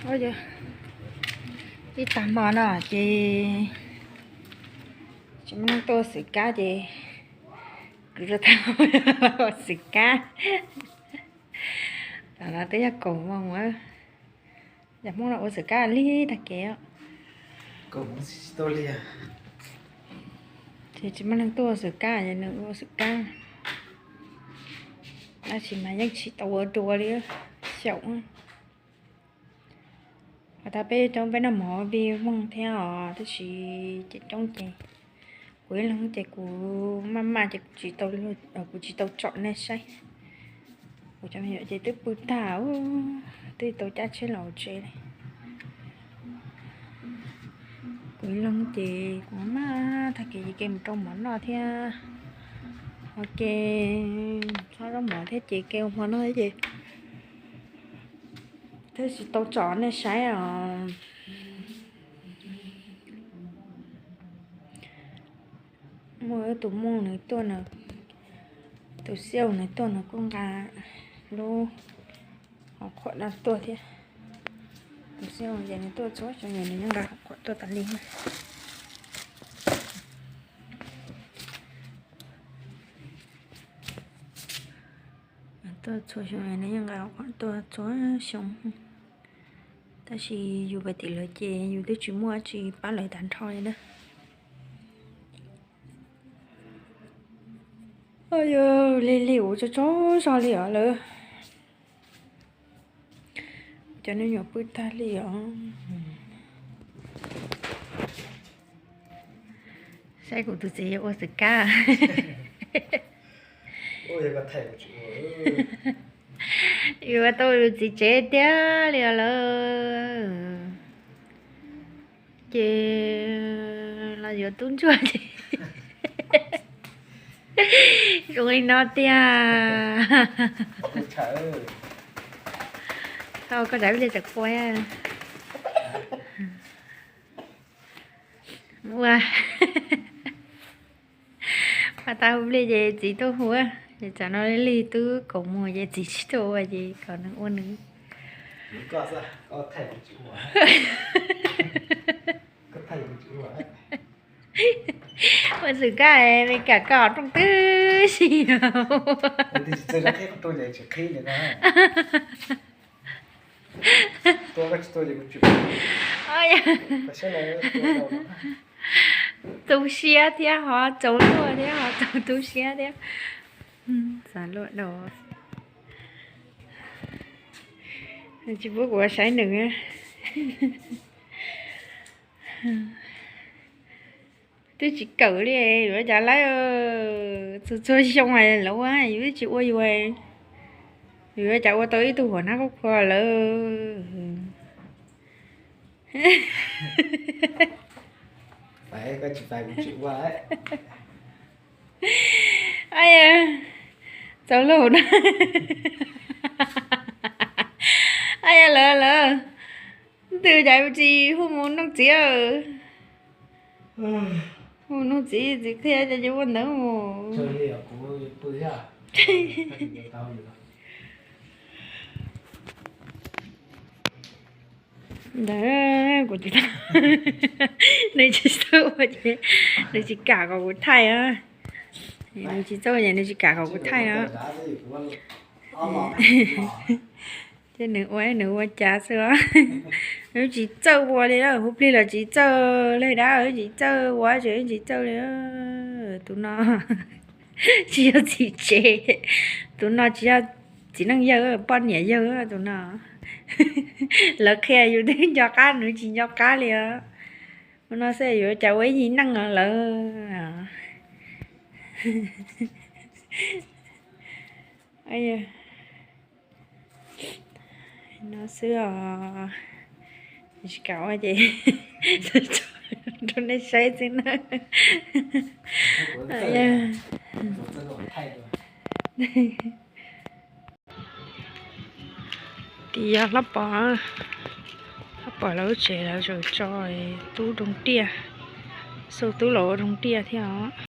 Ua, ib tag hmo no ces tsis muaj neeg tuaj ua xwm kab ces kuv rau tag ua xwm kab. Tam no twb yog kaum moos, yog Hmoob no ua xwm kab lig tag kev. Ces tsis muaj neeg tuaj ua xwm kab ces nws ua xwm kab. Tab sis mas yeej tsis tau ua dua li, xyaum. Hos tau peb coob peb noj mov vij voog thiab os, tab sis ces coob ces kuv ib leeg ces kuv maj maj ces kuv tsis tau, kuv tsis tau tsom nej saib. Kuv cov me nyuam ces twb pw tag, twb tau cab tsheb los tsev li. Kuv ib leeg ces kuv maj tag kev ces ke mus rau mov noj thiab, ua ke txhob zaub mov thiab ces ke ua hmo noj thiab ces thiaj tsis tau tsom nej saib os. Muaj ib tus Hmoob nws tuaj no, tus xiauj nws tuaj nws kuj nqa lub hom khuam no tuaj thiab. Tus xiauj ces nws tuaj txhua xyoo nws yeej nqa hom khuam tuaj tas li na. Tuaj txhua xyoo nws yeej nqa hom khuam tuaj txhua xyoo. Tab sis yus pais tim lawv ces yus twb tsis muaj dab tsi pab lawv tag nrho li na. Yog lig lig ua tsaug tsaug zog li os lawm. Cov me nyuam pw tag li os. Saib kuv tus txiv yuav ua xwm kab. Yuav tau yus txiv tsev tiag li os lawm. Ces los yuav tub ntsuag ces zoo li no tiag. Koj daim pliaj tawm qua ua pab tau hu pliaj ces txiv tuaj hu. Ces tsam no lig twb kaum moos ces txiv tsis tuaj ua ces kom nws ua nws. Ua xwm kab me kam koj rooj twb si. Tu siab thiab ho txaus luaj thiab ho txaus tu siab thiab. Txaus luaj dhau. Tsis pub kuv saib nws. Twb tsis kawm li, yuav cas laib. Txhua txhua xyoo lawv ua yus twb tsis ua yus, yus yuav cas ua tau ib tug huam nab qub qhua lawm. Txaus luaj na. Ab, yog lawv lawv twb cas tsis hu mus noog txiv. Hu noog txiv, txiv qhia ces ua ntawd mus. Ntawd kuv tsis tau, nws tsis txawj ua ces nws tsis kam kom kuv thaij os. Nws tsis txawj ua ces nws tsis kam kom kuv thaij os. Ces nws ua nws ua cas xwb os. Nws tsis txawj ua li, hu plig los tsis txawj li dab, tsis txawj ua tsev, tsis txawj li. Tus no tsis yog txiv tsev, tus no tsis yog txiv neej yawg, poj niam yawg tus no. Lawv qhia yus twb nco qab, nws tsis nco qab li os. Ua no xwb yuav cas ua ib yig neej lawm. No xwb os. Tsis kam ua ces rau nej saib xwb na. Tim yog Hlob Pov, Hlob Pov lawv lub tsev lawv zaum tso tub rooj tiaj, xauj tub los ua rooj tiaj thiab os.